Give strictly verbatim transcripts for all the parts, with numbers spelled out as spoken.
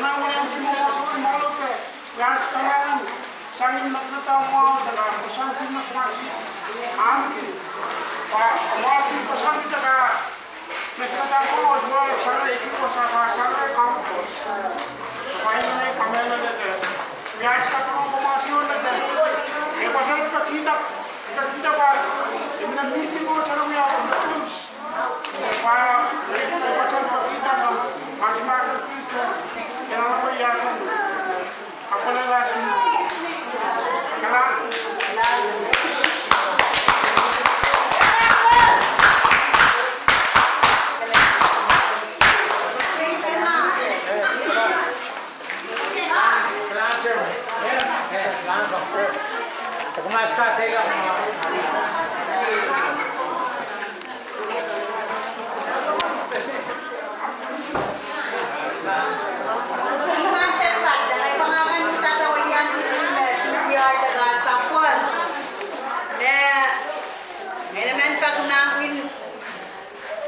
Nan welen kimomoso en mwahu ke, wiahs kalahngan sang ni mehkot mwahu de ka koasoandi me koasoandi. Ahmw ki, pwe mwahu ki koasoandi de ka mehkot mwahu, mwahu sang ni ki koasoandi, sang ni kampus. Pwe ih me kamehlele de. Wiahs kaping koasoandi de. E koasoandi pekihda, pekihda pwe, e mihmi koasoandi wiahs.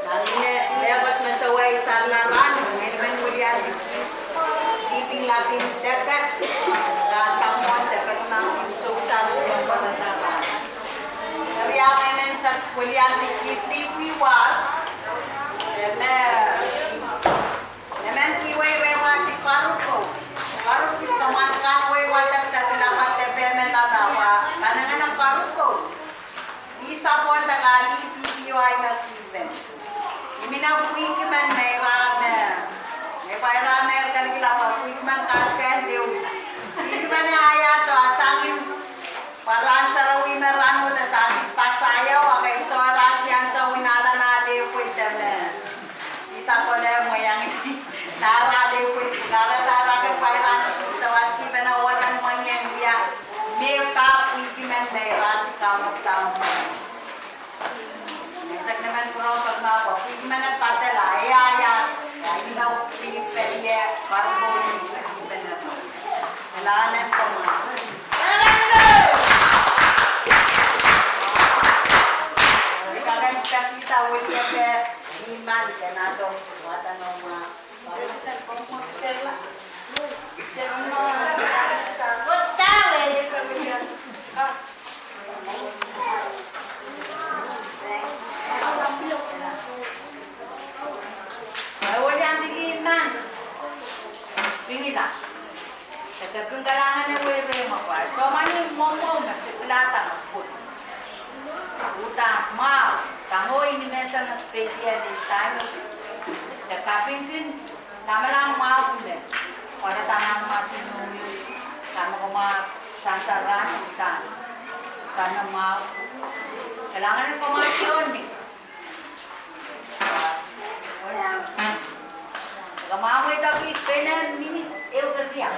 Nan mehkot me sewese rahn, ngehi men wiliandi kis, diping lapin deke, de sapwon de pekimangin sousar me pwarada. Eri ngehi men sewese wiliandi kis lipwi war, e me, e men kihwei rehwasi paruko. Paruko kis kamwaskahn wei wadek de kilapat de pehmelahr wa, kanengene paruko. Ih sapwon de kali pipiwa ih me kihwei. Ih mihmi nan pwihk men me ira me, me pwe ira me eri kehn kilapat pwihk men kaskehn liu. Pwihk men e ayahdo sang ni pwe rahn sarawi me rahn wet sang ni pasaia wa kei soh ira siang sang ni nan ale pwihk de me. Ih dahkot me mwein iang ni nan ale pwihk, nan ale pwihk, pwe ira ni sawas ki men a wahn mwein iang ni a. Me ka pwihk men me ira si kamwekid. Ngehi sehse men pwurehng soangen mwahu, pwihk men e patehla, e ayahdo, e ina pwihk pelian, paruko ni pelian. Eri ahnen koaros. Ni kakehr pekihda wiliandi, ni men ke nado, wadahn mwahu. Pingida. Ke pil kalahngan ehu rehmw pwe soh mwahu ni mwomwohng me se pilada me pwung. Uhdahn mwahu, sang oh ni me se me spedier ni time. Ke kapingki lamalam mwahu me. Pwarada nan masin mohngiong. Kamehlele mwahu, sang sang rahn uhdahn. Sang mwahu. Kalahngan en komour siohn ni. Ke mwahmwehda kis pene minit ehu keriau.